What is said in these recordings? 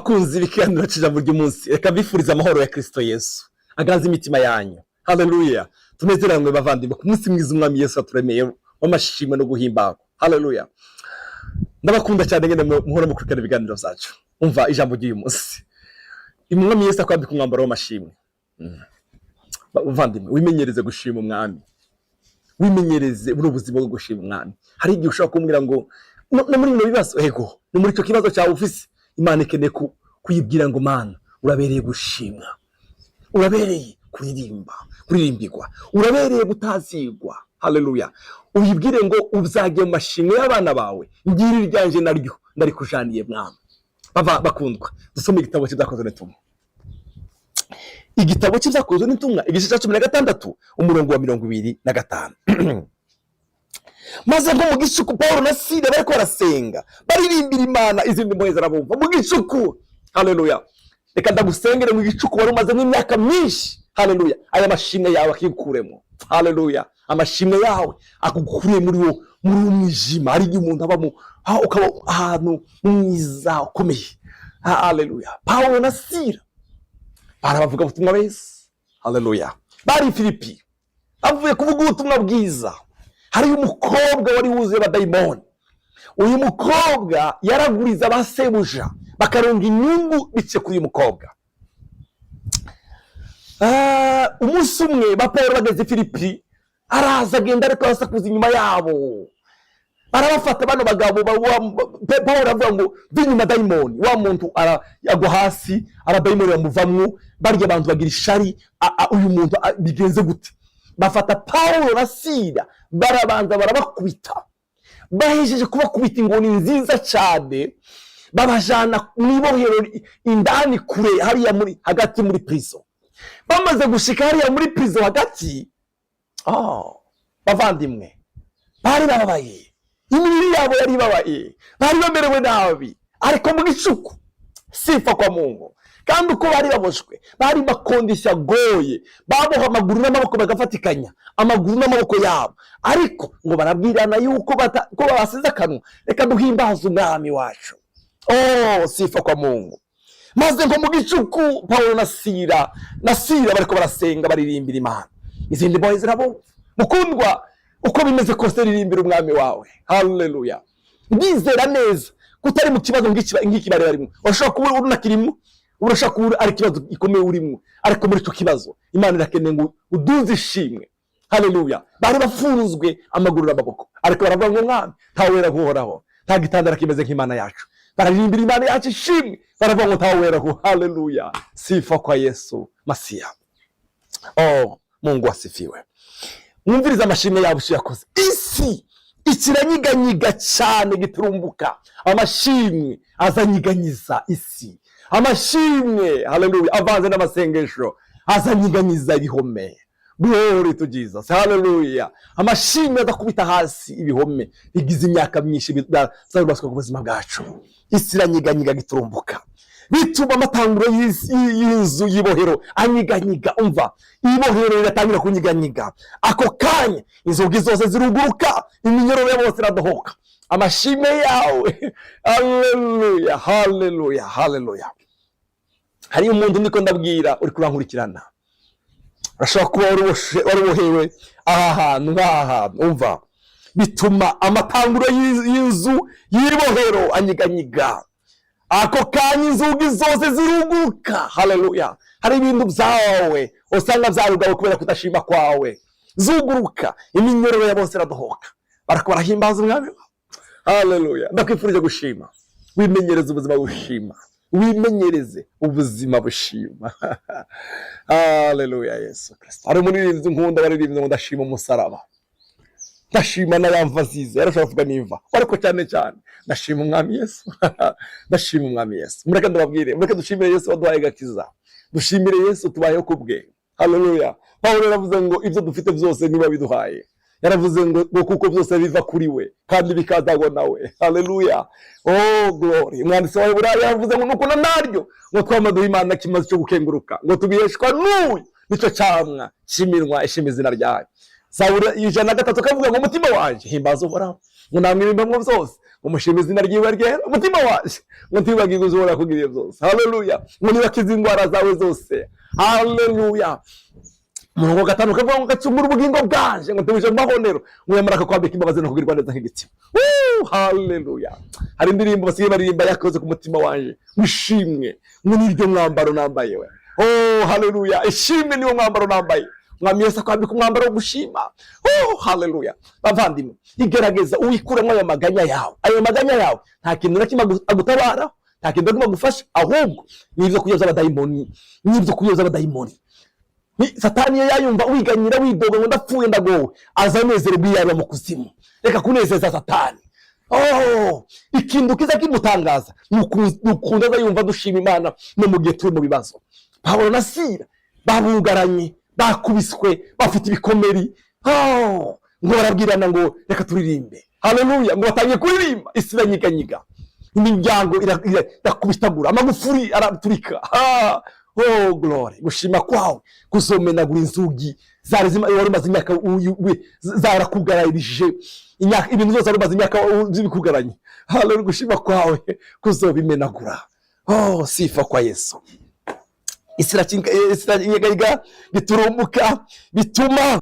Bakunzi b'ikiganiro cy'ijambo ry'umunsi, reka mbifurize amahoro ya Kristo Yesu aganze imitima yanyu. Haleluya! Tunezeranywe, bavandimwe, ku munsi mwiza Umwami Yesu aturemeye w'amashimwe no guhimbarwa. Haleluya! Ndabakunda cyane ngene muhora mukurikirana ibiganiro byacu. Umva ijambo ry'uyu munsi: Umwami Yesu akwambika umwambaro w'amashimwe. Bavandimwe, wimenyereze gushima Umwami, wimenyereze buno buzima bwo gushima Umwami. Hari igihe ushobora kumbwira ngo no muri bino bibazo, ego, no muri icyo kibazo cyawe ufise, Imana ikeneye kuyibwira ngo: "Mana, urabereye gushimwa, urabereye kuririmba, kuririmbirwa, urabereye gutazigwa." Haleluya! Uyibwire ngo: "Uzajya mu mashimwe y'abana bawe, ngira iryanjye naryo ndarikujaniye, Mwami." Bava bakundwa, dusome igitabo cy'Ibyakozwe n'Intumwa, igitabo cy'Ibyakozwe n'Intumwa, igice cya 16, umurongo wa 25. Maze nko mu gicuku, Paul na Sila bariko barasenga, baririmbira Imana, izindi mbohe zirabumva mu gicuku. Haleluya! Reka ndagusengere mu gicuku wari umazemo imyaka myinshi. Haleluya! Aya mashimwe yawe akikuremo. Haleluya! Amashimwe yawe akugukuriye muri wo mwijima. Hari igihe umuntu aba mu ukaba ahantu mwiza ukomeye. Haleluya! Paulo na Sila barabavuga ubutumwa beza. Haleluya! Bari i Filipi, bavuye kuvuga ubutumwa bwiza. Hariyo umukobwa wari wuzuye abadayimoni. Uyu mukobwa yaraguriza ba sebuja, bakaronga inyungu biciye kuri uyu mukobwa. Umunsi umwe ba Paul bageze i Filipi, araza agenda ariko arasakuza inyuma yabo, barabafata bano bagabo. Paul aravuga ngo: "Va inyuma, dayimoni." Wa muntu agwa hasi, abadayimoni bamuvamwo. Barya abantu bagira ishari: "Uyu muntu bigenze gute?" Bafata Paulo na Sila, barabanza barabakubita. Bahejeje kubakubita ingoni nziza cyane, babajana mu ibohero indani kure hariya muri hagati muri prison. Bamaze gushika hariya muri prison hagati, oh, bavandimwe, bari bababaye, imibiri yabo yari ibabaye, bari bamerewe nabi. Ariko mu gicuku, sifa kwa Mungu! Kandi uko bari baboshwe, bari ma conditions agoye, baboha amaguru n'amaboko, bagafatikanya amaguru n'amaboko yabo, ariko ngo barabwirana yuko ko babasize akanwa: "Reka duhimbaze Umwami wacu." Oh, sifa kwa Mungu! Maze ngo mu gicuku, Pawulo na Sila bariko barasenga, baririmbira Imana, izindi mbohe zirabumva. Mukundwa, uko bimeze kose, ririmbira Umwami wawe. Haleluya! Ndizera neza ko utari mu kibazo nk'iki bari barimo. Urashobora kuba unakirimo, urashobora kuba ari ikibazo gikomeye urimo, ariko muri icyo kibazo Imana irakeneye ngo uduze ishimwe. Haleluya! Bari bafunzwe amaguru n'amaboko, ariko baravuga ngo: "Mwami, ntawera nk'Uhoraho, nta gitandara kimeze nk'Imana yacu." Bararirimbira Imana yacu ishimwe, baravuga ngo: "Ntawera nku." Haleluya! Sifa kwa Yesu Masiya! Oh, Mungu asifiwe! Mwumvirize amashimwe yabo icyo yakoze: isi ikiranyiganyiga cyane giturumbuka. Amashimwe azanyiganyiza isi. Amashimwe, haleluya, avanze n'amasengesho azanyiganyiza ibihome. Glory to Jesus! Haleluya! Amashimwe adakubita hasi ibihome bigize imyaka myinshi bizarubatswe ku buzima bwacu. Isi iranyiganyiga giturumbuka, bituma amatanguro y'inzu y'ibohero anyiganyiga. Umva, ibohero riratangira kunyiganyiga. Ako kanya inzugi zose ziruguruka, iminyororo ya bose iradohoka. Amashimwe yawe! Haleluya, haleluya, haleluya! Hariyo umuntu ndiko ndabwira uri kurankurikirana, urashobora kuba warubohewe aha hantu nk'aha hantu. Umva, bituma amatanguro y'inzu y'ibohero anyiganyiga. Ako kanya inzugi zose ziruguruka. Haleluya! Hari ibintu byawe usanga byarugawe kubera kudashima kwawe. Zuguruka, iminyororo ya bose iradohoka, barako barahimbaza Umwami wawe. Haleluya! Ndakwifurije gushima. Wimenyereze ubuzima bushima, wimenyereze ubuzima bushima. Haleluya! Yesu Kristo. Hari umuririmbyi nkunda waririmbye ngo: "Ndashima umusaraba, ndashima n'ayamva nziza." Yarashobora kuvuga n'imva, ariko cyane cyane: "Ndashima Umwami Yesu, ndashima Umwami Yesu." Mureke ndababwire, mureke dushimire Yesu waduhaye gakiza, dushimire Yesu tubayeho ku bwe. Haleluya! Pawulo yaravuze ngo ibyo dufite byose niba biduhaye. Yaravuze ngo kuko byose biva kuri we kandi bikazagwa nawe. Haleluya! Oh, glory! Umwanditsi wa Heburayo yaravuze ngo nuko na naryo ngo twamaduha Imana kimaze cyo gukenguruka, ngo tubiheshwa n'uyu, nicyo camwa cy'iminwa ishima izina ryayo. Zaburi 103 akavuga ngo: "Umutima wanjye, himbaza Uhoraho," ngo: "Namwe ibimbamwo byose," ngo: Umushima izina ryiwe ryera, umutima waje ngo ntiwibagirwe uzo Uhoraho yakugiriye byose. Haleluya. Ngo nibakize indwara zawe zose. Haleluya. Umurongo wa gatanu ukavuga ngo gacungura ubugingo bwanje, ngo ntibuje mu mahonero, ngo yamara akakwambika imbabazi no kugirwa neza nk'igitsina. Woo! Haleluya. Hari indirimbo basigaye baririmba yakoze ku mutima wanje, ngo ishimwe ngo niryo mwambaro nambaye we. Oh, haleluya. Ishimwe niwo mwambaro nambaye. Mwami Yesu akwambika umwambaro wo gushima. Oh, haleluya. Bavandimwe, igerageza uwikuremo ayo maganya yawe. Ayo maganya yawe nta kintu na kimwe agutabara, nta kintu na kimwe agufasha, ahubwo ni ibyo kurya by'abadayimoni, ni ibyo kurya by'abadayimoni. Ni Satani iyo yayumva wiganyira, widoga ngo ndapfuye, ndagowe, aza anezerwa iyo yaba mu kuzimu. Reka kunezeza Satani. Oh, ikintu kiza kimutangaza ni ukuntu aza yumva dushima Imana no mu gihe turi mu bibazo. Pawulo na Sira babugaranye, bakubiswe, bafite ibikomeri. Oh, ngo barabwirana ngo reka turirimbe. Haleluya. Ngo batangiye kuririmba, isi iranyiganyiga, imiryango irakubitagura, amagufuri araturika. Ah, oh glory. Gushima kwawe kuzomenagura inzugi zari wari umaze imyaka zarakugararije imyaka, ibintu byose wari umaze imyaka zibikugaranye. Haleluya. Gushima kwawe kuzobimenagura. Oh, sifa kwa Yesu. Isi irakinga biturumbuka, bituma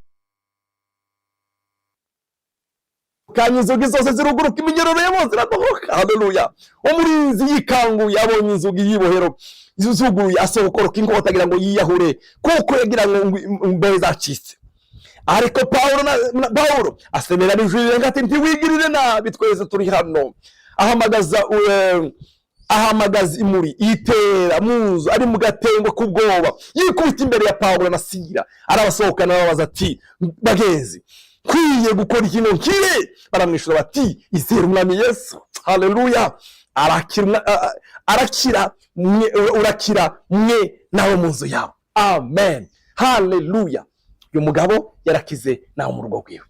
kanya inzugi zose ziruguruka, iminyororo ya bose iradohoka. Haleluya. Umurinzi yikanguye abonye inzugi y'ibohero zuguruye, asohokoroka inkota agira ngo yiyahure, kuko yagira ngo imbohe zacitse. Ariko Pawulo na Pawulo asemera n'ijwi rirenga ati: "Ntiwigirire nabi, twese turi hano." Ahamagaza imuri, yitera mu nzu ari mu gatengo k'ubwoba, yikubita imbere ya Pawulo na Sira, arabasohokana, arababaza ati: "Bagenzi, nkwiye gukora iki ngo nkire?" Baramwishyura bati: "Izere Umwami Yesu." Haleluya. Arakira, arakira mwe, urakira mwe nawe mu nzu yawe. Amen. Haleluya. Uyu mugabo yarakize nawe mu rugo rwiwe.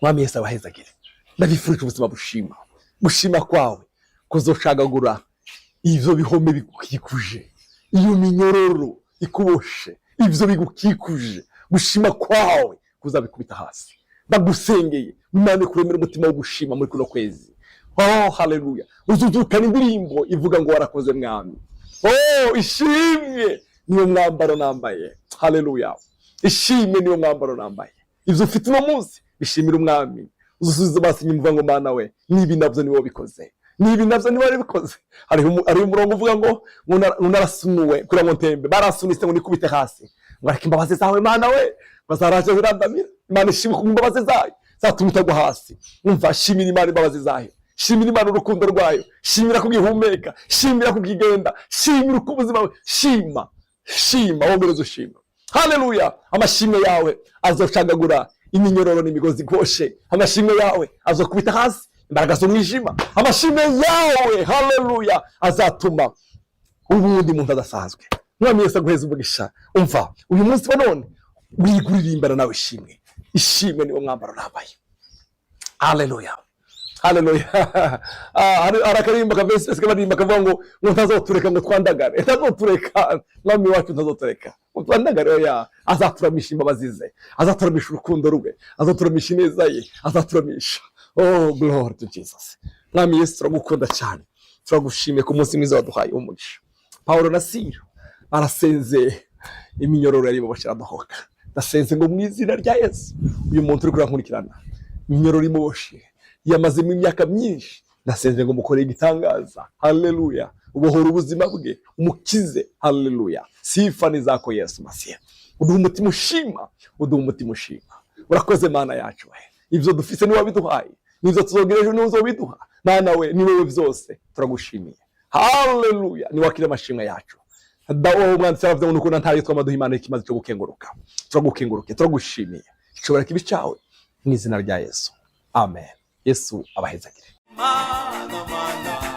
Mwami Yesu abahezagire. Ndabifurije ubuzima bushima. Gushima kwawe kuzoshagagura ivyo bihome bigukikuje, iyo minyororo ikuboshe, ivyo bigukikuje. Gushima kwawe kuzabikubita hasi. Ndagusengeye, Imana ikuremera umutima wo gushima muri kuno kwezi. Oh, haleluya. Uzuzukana indirimbo ivuga ngo warakoze, Mwami. Oh, ishimwe niyo mwambaro nambaye. Haleluya. Ishimwe niyo mwambaro nambaye. Ivyo ufite uno munsi bishimira Umwami. Uzusubiza amaso inyuma uvuga ngo: "Mana we, nibi nabyo niwe wabikoze, nibi nabyo niwe wabikoze." Hariho umurongo uvuga ngo narasunuwe kugira ngo ntembe, barasunitse ngo nikubite hasi, ngo ariko imbabazi zawe, Mana we, bazaraje zirandamira. Imana ishimwe ku imbabazi zayo zatuma utagwa hasi. Umva, shimira Imana imbabazi zayo, shimira Imana urukundo rwayo, shimira ko ugihumeka, shimira ko ukigenda, shimira uko ubuzima bwawe, shima, shima, wongereza ushima. Haleluya. Amashimwe yawe azoshagagura iminyororo n'imigozi igoshe. Amashimwe yawe azokubita hasi imbaraga z'umwijima. Amashimwe yawe, haleluya, azatuma ubundi muntu adasanzwe. Mwami Yesu aguheza umugisha. Umva, uyu munsi wa none wiguririmbana nawe ishimwe. Ishimwe niwo mwambaro nambaye. Haleluya, haleluya. Ah, hari akaririmbo kavesi baririmba kavuga ngo ntazotureka ngo twandagare, ntazotureka Mwami wacu, ntazotureka ngo twandagare. Oya, azaturamisha imbabazi ze, azaturamisha urukundo rwe, azaturamisha ineza ye, azaturamisha. Oh, glory to Jesus. Mwami Yesu, turagukunda cyane, turagushimiye ku munsi mwiza waduhaye umugisha. Pawulo na Sira barasenze, iminyororo yari ibaboshe iradohoka. Ndasenze ngo mu izina rya Yesu, uyu muntu uri kurankurikirana, iminyororo imuboshe yamazemo imyaka myinshi, ndasenze ngo mukorere igitangaza. Haleluya. Ubohora ubuzima bwe, umukize. Haleluya. Sifa ni zako, Yesu Masiya. Uduha umutima ushima, uduha umutima ushima. Urakoze, Mana yacu we. Ibyo dufise niwe wabiduhaye, n'ibyo tuzogira ejo niwe uzobiduha. Mana we, ni wowe byose, turagushimiye. Haleluya. Niwakire amashimwe yacu. Dawo umwanditsi aravuze ngo nuko ntayo twamaduha Imana ikimaze cyo gukenguruka. Turagukenguruke, turagushimiye. Ishobora kibi cyawe mu izina rya Yesu. Amen. Yesu abahezagire. Mana, mana.